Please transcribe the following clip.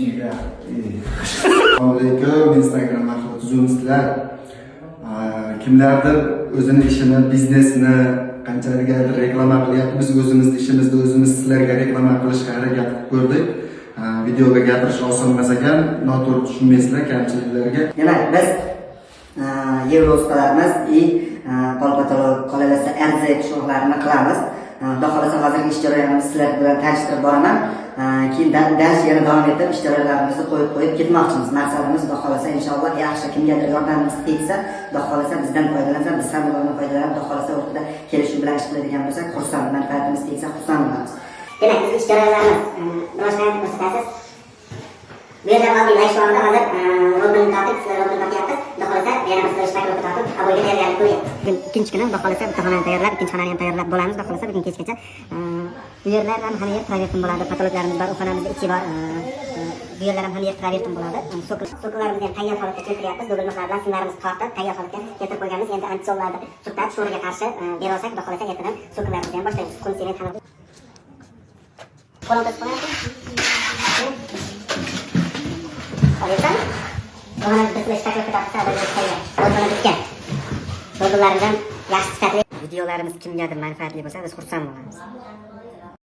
Assalomu alaykum, Instagram orqali tuzumsizlar. Kimlardir o'zini ishini, biznesini qanchalargadir reklama qilyapti. Biz o'zimizni ishimizni o'zimiz sizlarga reklama qilishga harakat qilib ko'rdik. Videoga gapirish oson emas ekan, noto'g'ri tushunmaysizlar kamchiliklarga. Demak, biz yevro ustalarimiz и pol потолок, qolaversa, RZ shu'larini qilamiz. Xudo xohlasa, hozirgi ish jarayonimizni sizlar bilan tanishtirib boraman. Keyin дальше yana davom etib ish jarayonlarimizni qo'yib qo'yib ketmoqchimiz. Maqsadimiz, Xudo xohlasa, inshaalloh, yaxshi kimgadir yordamimiz tegsa, Xudo xohlasa, bizdan foydalansa, biz ham ulardan foydalanib, Xudo xohlasa, o'rtada kelishuv bilan ish qiladigan bo'lsak, xursand, manfaatimiz tegsa, xursand bo'lamiz. Demak, bizni ish jarayonlarimiz birozdan ko'rsatasiz. Bu yerda oddiy лай ishlovida hozir ротбельni tortib, sizlar ротбель tortyapmiz. Xudo xohlasa, yana bir шпаклёвка tortib, обой ga tayyorgarlik ko'ryapmiz. Bugun ikkinchi kuni, Xudo xohlasa, bitta xonani tayyorlab, ikkinchi xonani ham tayyorlab bo'lamiz. Xudo xohlasa, bugun kechgacha. Bu yerlar ham hamma yer travertin bo'ladi. Потолок larimiz bor, u xonamizda ichi bor. Bu yerlar ham hamma yer travertin bo'ladi. Цоколь larimizni ham tayyor holatga keltiryapmiz. Дубль mixlar bilan simlarimizni tortib, tayyor holatga keltirib qo'yganmiz. Endi антисол larni surtab, sho'riga qarshi berib olsak, Xudo xohlasa, ertadan цоколь larimizni ham boshlaymiz. Qum, sement hamma. Qo'lini to'sib qo'yamiz. Olyapsan? Bu xona bitta шпаклёвка tortsa, tayyor. O'zini bitgan. Ротбель larimiz ham yaxshi sifatli. Videolarimiz kimgadir manfaatli bo'lsa, biz xursand bo'lamiz.